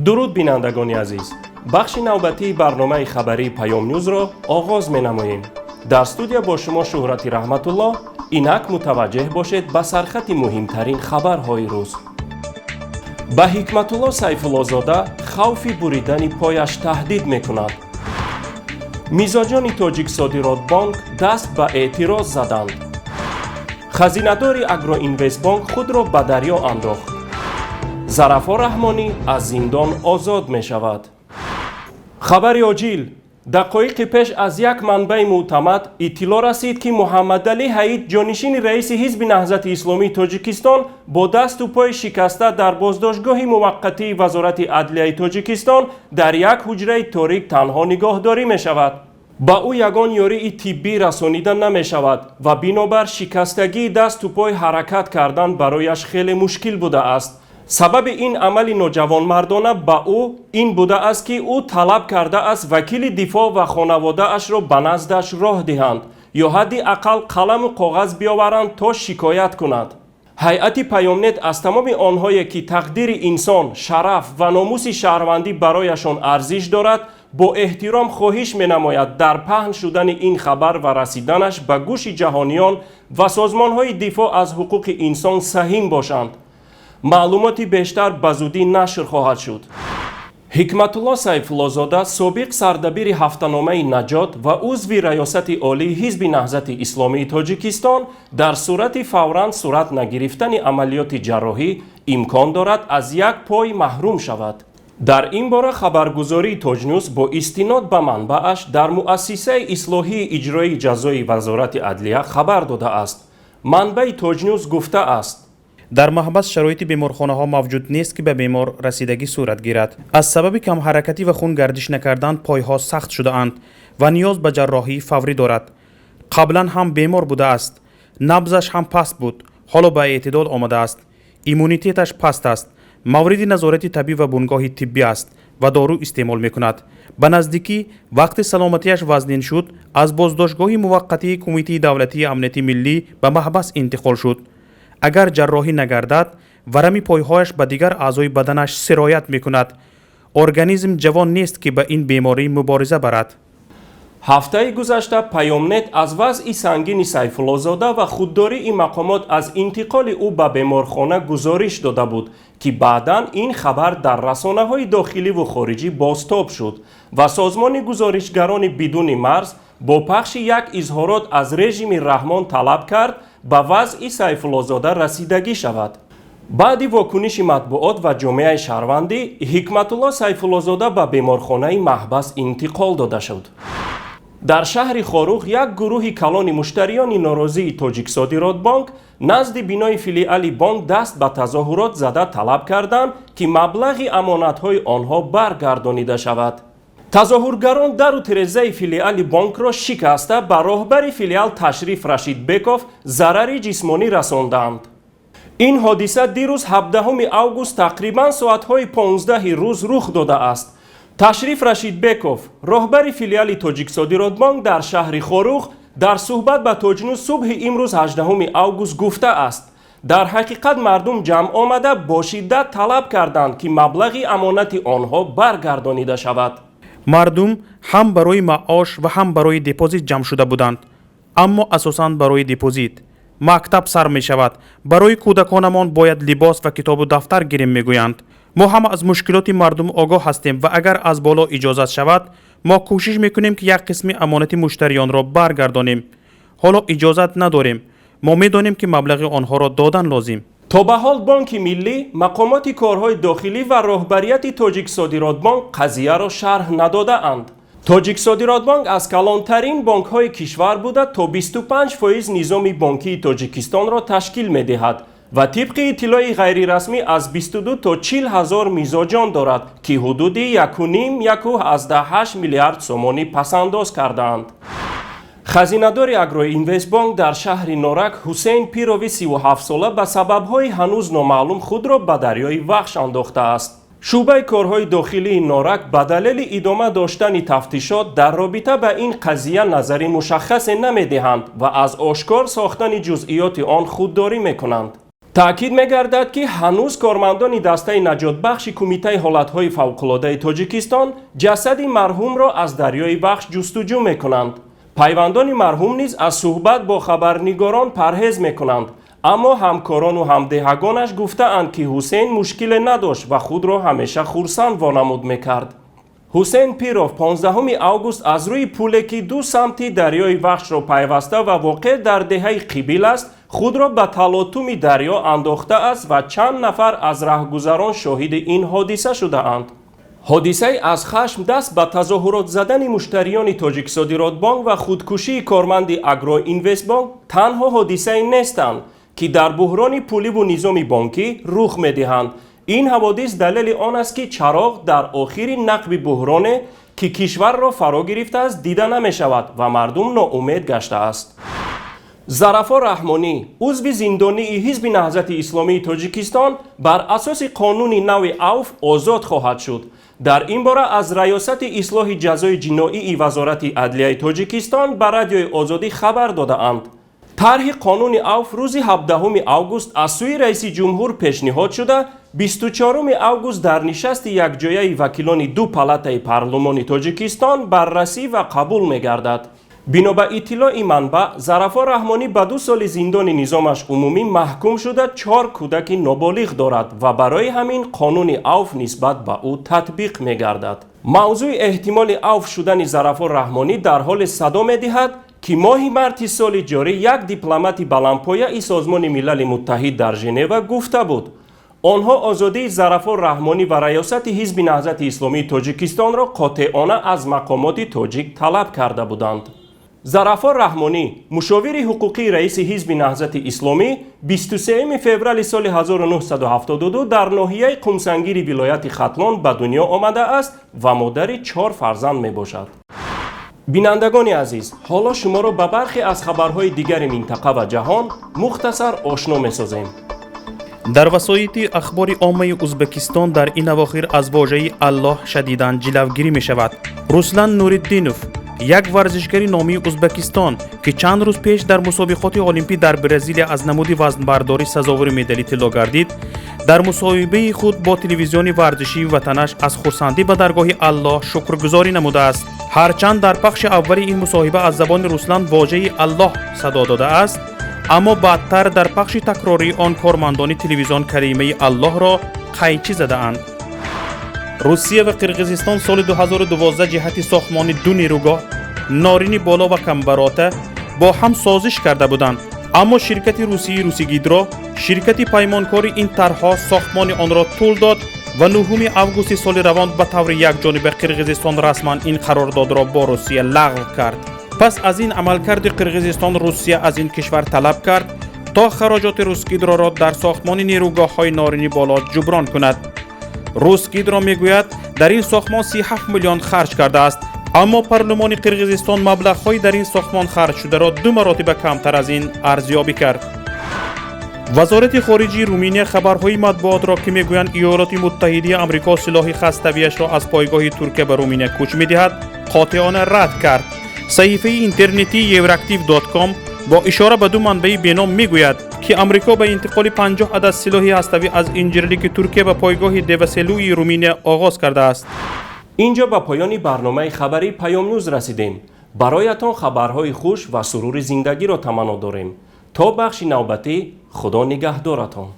Дуруд, бинандагони азиз! Бахши навбатии барномаи хабарии Паёмнюзро оғоз менамоем. Дар студия бо шумо Шӯҳрати Раҳматуллоҳ. Инак мутаваҷҷеҳ бошед ба сархати муҳимтарин хабарҳои рӯз. Ба Ҳикматулло Сайфуллозода хавфи буридани пояш таҳдид мекунад. Мизоҷони Тоҷиксодиротбонк даст ба эътироз заданд. Хазинадори Агроинвестбонк худро ба дарё андохт. Зарафо Раҳмонӣ аз зиндон озод мешавад. Хабари оҷил: дақоиқи пеш аз як манбаи мӯътамад иттилоъ расид, ки Муҳаммадалӣ Ҳаид, ҷонишини раиси Ҳизби Наҳзати Исломии Тоҷикистон, бо дасту пои шикаста дар боздоштгоҳи муваққатии Вазорати адлияи Тоҷикистон дар як ҳуҷраи торик танҳо нигоҳдорӣ мешавад. Ба ӯ ягон ёрии тиббӣ расонида намешавад ва бинобар шикастагии дасту пой ҳаракат кардан барояш хеле мушкил будааст. Сабаби ин амали ноҷавонмардона ба ӯ ин будааст, ки ӯ талаб кардааст вакили дифоъ ва хонаводаашро ба наздаш роҳ диҳанд ё ҳадди ақал қаламу коғаз биёваранд, то шикоят кунад. Ҳайати Паёмнет аз тамоми онҳое, ки тақдири инсон, шараф ва номуси шаҳрвандӣ барояшон арзиш дорад, бо эҳтиром хоҳиш менамояд дар паҳн шудани ин хабар ва расиданаш ба гӯши ҷаҳониён ва созмонҳои дифоъ аз ҳуқуқи инсон саҳим бошанд. Маълумоти бештар ба зудӣ нашр хоҳад шуд. Ҳикматулло Сайфуллозода, собиқ сардабири ҳафтаномаи Наҷот ва узви раёсати олии Ҳизби Наҳзати Исломии Тоҷикистон, дар сурати фавран сурат нагирифтани амалиёти ҷарроҳӣ имкон дорад аз як пой маҳрум шавад. Дар ин бора хабаргузории Тоҷнюз бо истинод ба манбааш дар Муассисаи ислоҳии иҷроии ҷазои Вазорати адлия хабар додааст. Манбаи Тоҷнюз гуфтааст: Дар маҳбас шароити беморхонаҳо мавҷуд нест, ки ба бемор расидагӣ сурат гирад. Аз сабаби камҳаракатӣ ва хун гардиш накардан пойҳо сахт шудаанд ва ниёз ба ҷарроҳии фаврӣ дорад. Қаблан ҳам бемор будааст, набзаш ҳам паст буд, ҳоло ба эътидол омадааст. Иммунитеташ паст аст, мавриди назорати табиб ва бунгоҳи тиббӣ аст ва дору истеъмол мекунад. Ба наздикӣ, вақте саломатиаш вазнин шуд, аз боздоштгоҳи муваққатии Кумитаи давлатии амнияти миллӣ ба маҳбас интиқол шуд. Агар ҷарроҳӣ нагардад, варами пойҳояш ба дигар аъзои баданаш сироят мекунад. Организм ҷавон нест, ки ба ин беморӣ мубориза барад. Ҳафтаи гузашта Паёмнет аз вазъи сангини Сайфуллозода ва худдории мақомот аз интиқоли ӯ ба беморхона гузориш дода буд, ки баъдан ин хабар дар расонаҳои дохиливу хориҷӣ бозтоб шуд ва созмони Гузоришгарони бидуни марз бо пахши як изҳорот аз режими Раҳмон талаб кард, ба вазъи Сайфуллозода расидагӣ шавад. Баъди вокуниши матбуот ва ҷомеаи шаҳрвандӣ Ҳикматулло Сайфуллозода ба беморхонаи маҳбас интиқол дода шуд. Дар шаҳри Хоруғ як гурӯҳи калони муштариёни норозии Тоҷиксодиротбонк назди бинои филиали бонк даст ба тазоҳурот зада, талаб карданд, ки маблағи амонатҳои онҳо баргардонида шавад. Тазоҳургарон дару тирезаи филиали бонкро шикаста, ба роҳбари филиал Ташриф Рашидбеков зарари ҷисмонӣ расонданд. Ин ҳодиса дирӯз, 17 август, тақрибан соатҳои 15 рӯз рух додааст. Ташриф Рашидбеков, роҳбари филиали Тоҷиксодиротбонк дар шаҳри Хоруғ, дар суҳбат ба Тоҷнюз субҳи имрӯз, 18 август, гуфтааст: дар ҳақиқат мардум ҷамъ омада, бо шиддат талаб карданд, ки маблағи амонати онҳо баргардонида шавад. Мардум ҳам барои маош ва ҳам барои депозит ҷамъ шуда буданд, аммо асосан барои депозит. Мактаб сар мешавад, барои кӯдаконамон бояд либос ва китобу дафтар гирем, мегӯянд. Мо ҳама аз мушкилоти мардум огоҳ ҳастем ва агар аз боло иҷозат шавад, мо кӯшиш мекунем, ки як қисми амонати муштариёнро баргардонем. Ҳоло иҷозат надорем. Мо медонем, ки маблағи онҳоро додан лозим. То ба ҳол Бонки миллӣ, мақомоти корҳои дохилӣ ва роҳбарияти Тоҷиксодиротбонк қазияро шарҳ надодаанд. Тоҷиксодиротбонк аз калонтарин бонкҳои кишвар буда, то 25% низоми бонкии Тоҷикистонро ташкил медиҳад ва тибқи иттилои ғайрирасмӣ аз 22 то 40 ҳазор мизоҷон дорад, ки ҳудуди 1,5-1,8 миллиард сомонӣ пасандоз кардаанд. Хазинадори Агроинвестбонк дар шаҳри Норак Ҳусейн Пирови 37-сола ба сабабҳои ҳанӯз номаълум худро ба дарёи Вахш андохтааст. Шӯъбаи корҳои дохилии Норак ба далели идома доштани тафтишот дар робита ба ин қазия назари мушаххасе намедиҳанд ва аз ошкор сохтани ҷузъиёти он худдорӣ мекунанд. Таъкид мегардад, ки ҳанӯз кормандони дастаи наҷотбахши Кумитаи ҳолатҳои фавқулодаи Тоҷикистон ҷасади марҳумро аз дарёи Вахш ҷустуҷӯ мекунанд. Пайвандони марҳум низ аз суҳбат бо хабарнигорон парҳез мекунанд, аммо ҳамкорону ҳамдеҳагонаш гуфтаанд, ки Ҳусейн мушкиле надошт ва худро ҳамеша хурсанд вонамуд мекард. Ҳусейн Пиров 15 август аз рӯи пуле, ки ду самти дарёи Вахшро пайваста ва воқеъ дар деҳаи Қибил аст, худро ба талотуми дарё андохтааст ва чанд нафар аз раҳгузарон шоҳиди ин ҳодиса шудаанд. Ҳодисаи аз хашм даст ба тазоҳурот задани муштариёни Тоҷиксодиротбонк ва худкушии корманди Агроинвестбонк танҳо ҳодисае нестанд, ки дар буҳрони пуливу низоми бонкӣ рух медиҳанд. Ин ҳаводис далели он аст, ки чароғ дар охири нақби буҳроне, ки кишварро фаро гирифтааст, дида намешавад ва мардум ноумед гаштааст. Зарафо Раҳмонӣ, узви зиндонии Ҳизби Наҳзати Исломии Тоҷикистон, бар асоси қонуни нави авф озод хоҳад шуд. Дар ин бора аз Раёсати ислоҳи ҷазои ҷиноии Вазорати адлияи Тоҷикистон ба Радиои Озодӣ хабар додаанд. Тарҳи қонуни авф рӯзи 17 август аз сӯи раиси ҷумҳур пешниҳод шуда, 24 август дар нишасти якҷояи вакилони ду палатаи парлумони Тоҷикистон баррасӣ ва қабул мегардад. Бино ба иттилои манбаъ, Зарафо Раҳмонӣ ба 2 соли зиндони низомаш умумӣ маҳкум шуда, 4 кӯдаки ноболиғ дорад ва барои ҳамин қонуни авф нисбат ба ӯ татбиқ мегардад. Мавзӯи эҳтимоли авф шудани Зарафо Раҳмонӣ дар ҳоле садо медиҳад, ки моҳи марти соли ҷорӣ як дипломати баландпояи Созмони Милали Муттаҳид дар Женева гуфта буд, онҳо озодии Зарафо Раҳмонӣ ва раёсати Ҳизби Наҳзати Исломии Тоҷикистонро қотеона аз мақомоти тоҷик талаб карда буданд. Зарафо Раҳмонӣ, мушовири ҳуқуқии раиси Ҳизби Наҳзати Исломӣ, 23 феврали соли 1972 дар ноҳияи Қумсангири вилояти Хатлон ба дунё омадааст ва модари 4 фарзанд мебошад. Бинандагони азиз, ҳоло шуморо ба бархе аз хабарҳои дигари минтақа ва ҷаҳон мухтасар ошно месозем. Дар васоити ахбори оммаи Узбекистон дар ин авохир аз вожаи Аллоҳ шадидан ҷилавгирӣ мешавад. Руслан Нуриддинов, як варзишгари номии Узбекистон, ки чанд рӯз пеш дар мусобиқоти олимпӣ дар Бразилия аз намуди вазнбардорӣ сазовори медали тилло гардид, дар мусоҳибаи худ бо телевизиони варзишии ватанаш аз хурсандӣ ба даргоҳи Аллоҳ шукргузорӣ намудааст. Ҳарчанд дар пахши аввали ин мусоҳиба аз забони Руслан вожаи Аллоҳ садо додааст, аммо баъдтар дар пахши такрории он кормандони телевизион калимаи Аллоҳро қайчӣ задаанд. Русия ва Қирғизистон соли 2012 ҷиҳати сохтмони ду нерӯгоҳ Норини Боло ва Камбарота бо ҳам созиш карда буданд, аммо ширкати русии Русигидро, ширкати паймонкори ин тарҳҳо, сохтмони онро тӯл дод ва 9 августи соли равон ба таври якҷониба Қирғизистон расман ин қарордодро бо Русия лағв кард. Пас аз ин амалкарди Қирғизистон Русия аз ин кишвар талаб кард, то хароҷоти Русгидроро дар сохтмони нерӯгоҳҳои Норини Боло ҷуброн кунад. Русгидро мегӯяд, дар ин сохтмон 37 миллион харҷ кардааст, аммо парлумони Қирғизистон маблағҳои дар ин сохтмон харҷ шударо 2 маротиба камтар аз ин арзёбӣ кард. Вазорати хориҷии Руминия хабарҳои матбуотро, ки мегӯянд Иёлоти Муттаҳидии Амрико силоҳи хаставияшро аз пойгоҳи Туркия ба Руминия кӯч медиҳад, қотеона рад кард. Саҳифаи интернетии Евроактив.com бо ишора ба ду манбаи беном мегӯяд, ки Амрико ба интиқоли 50 адад силоҳи ҳаставӣ аз Инҷирлики Туркия ба пойгоҳи Деваселӯи Руминия оғоз кардааст. Инҷо ба поёни барномаи хабарии Паёмнюз расидем. Бароятон хабарҳои хуш ва сурури зиндагиро таманно дорем. То бахши навбатӣ, Худо нигаҳдоратон.